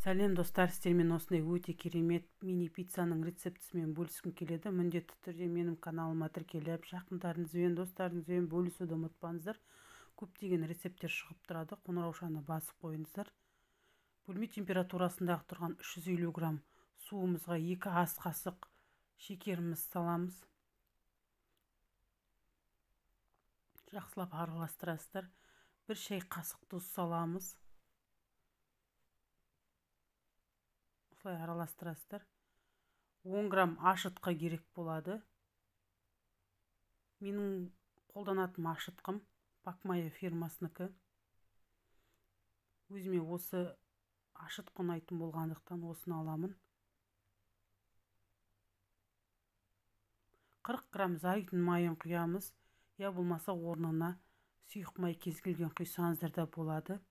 Сәлем достар, сіздермен осындай өте керемет мини пиццаның рецептісімен бөліскім келеді. Міндетті түрде менің каналыма тіркеліп, жақындарыңызбен, достарыңызбен бөлісуді ұмытпаңыздар. Көптеген рецепттер шығып тұрады. Қоңыраушаны басып қойыңыздар. Бөлме температурасындағы тұрған 350 грамм суымызға 2 ас қасық шекеріміз саламыз. Жақсылап араластырасыздар. 1 шай қасық тұз саламыз. Осылай араластырасыздар. 10 грамм ашытқы керек болады. Менің қолданатын ашытқым Пакмая фирмасыныкі. Өзіме осы ашытқы ұнайтын болғандықтан осыны аламын. 40 грамм зайтун майын құямыз. Я болмаса орнына сұйық май кез келген құйсаңыздар да болады.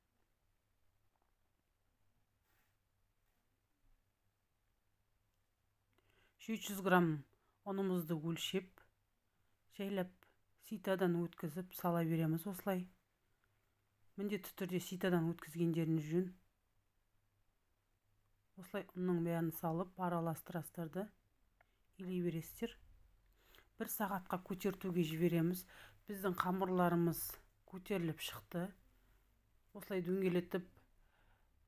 700 грамм ұнымызды өлшеп, жайлап ситадан өткізіп сала береміз осылай. Міндетті түрде ситадан өткізгендеріңіз жөн. Осылай ұнның бәрін салып араластырасыздар да илей бересіздер. 1 сағатқа көтертуге жібереміз. Біздің қамырларымыз көтеріліп шықты. Осылай дөңгелетіп,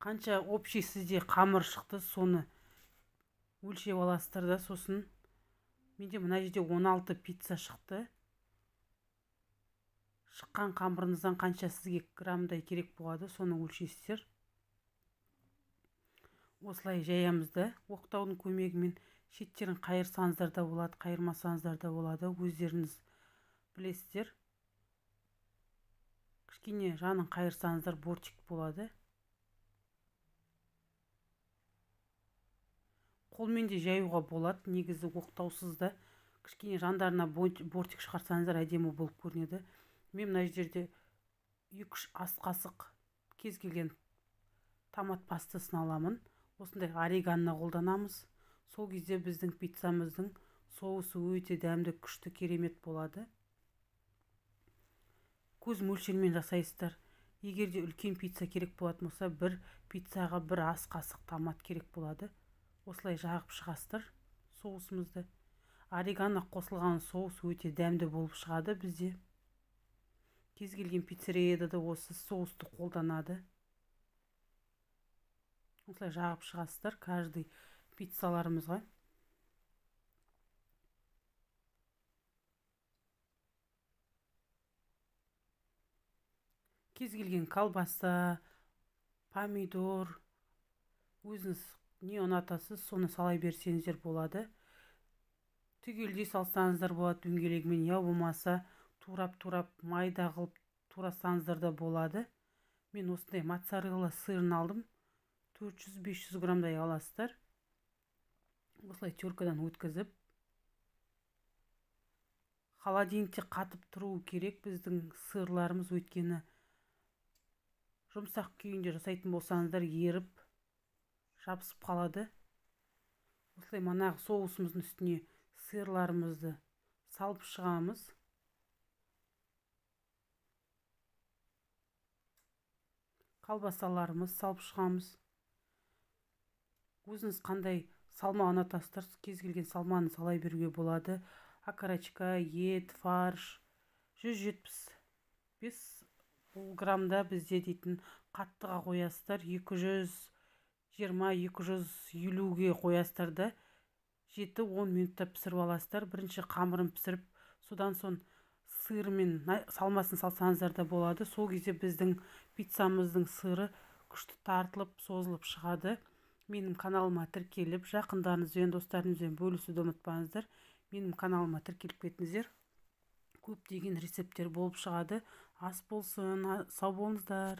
қанша общий сізде қамыр шықты, соны өлшеп аласыздар да. Сосын менде мына жерде 16 пицца шықты. Шыққан қамырыңыздан қанша сізге граммдай керек болады, соны өлшейсіздер. Осылай жаямыз да, оқтаудың көмегімен шеттерін қайырсаңыздар да болады, қайырмасаңыздар да болады, өздеріңіз білесіздер. Кішкене жанын қайырсаңыздар бортик болады. Қолмен де жаюға болады, негізі оқтаусыз да. Кішкене жандарына бортик шығарсаңыздар әдемі болып көрінеді. Мен мына жерде 2-3 ас қасық кез келген томат пастасын аламын. Осындай ореганны қолданамыз. Сол кезде біздің пиццамыздың соусы өте дәмді, күшті, керемет болады. Көз мөлшермен жасайсыздар. Егер де үлкен пицца керек болатын болса, бір пиццаға 1 ас қасық томат керек болады. Осылай жағып шығасыздар соусымызды. Орегано қосылған соус өте дәмді болып шығады бізде. Кез келген пиццерияда да осы соусты қолданады. Осылай жағып шығасыздар каждый пиццаларымызға. Кез келген колбаса, помидор, өзіңіз не ұнатасыз, соны салай берсеңіздер болады. Түгелдей салсаңыздар болады дөңгелегімен, я болмаса турап-турап майда қылып турасаңыздар да болады. Мен осындай моцарелла сырын алдым. 400-500 граммдай аласыздар. Осылай теркадан өткізіп, холодильникте қатып тұруы керек біздің сырларымыз, өйткені жұмсақ күйінде жасайтын болсаңыздар еріп жабысып қалады. Осылай манағы соусымыздың үстіне сырларымызды салып шығамыз. Колбасаларымыз салып шығамыз. Өзіңіз қандай салма ұнатасыздар, кез келген салманы салай беруге болады. Окорочка, ет, фарш. 175 граммда бізде дейтін қаттыға қоясыздар, 220-250-ге қоясыздар да 7-10 минутта пісіріп аласыздар. Бірінші қамырын пісіріп, содан соң сырымен салмасын салсаңыздар да болады. Сол кезде біздің пиццамыздың сыры күшті тартылып, созылып шығады. Менің каналыма тіркеліп, жақындарыңызбен, достарыңызбен бөлісуді ұмытпаңыздар. Менің каналыма тіркеліп кетіңіздер. Көптеген рецепттер болып шығады. Ас болсын, сау болыңыздар.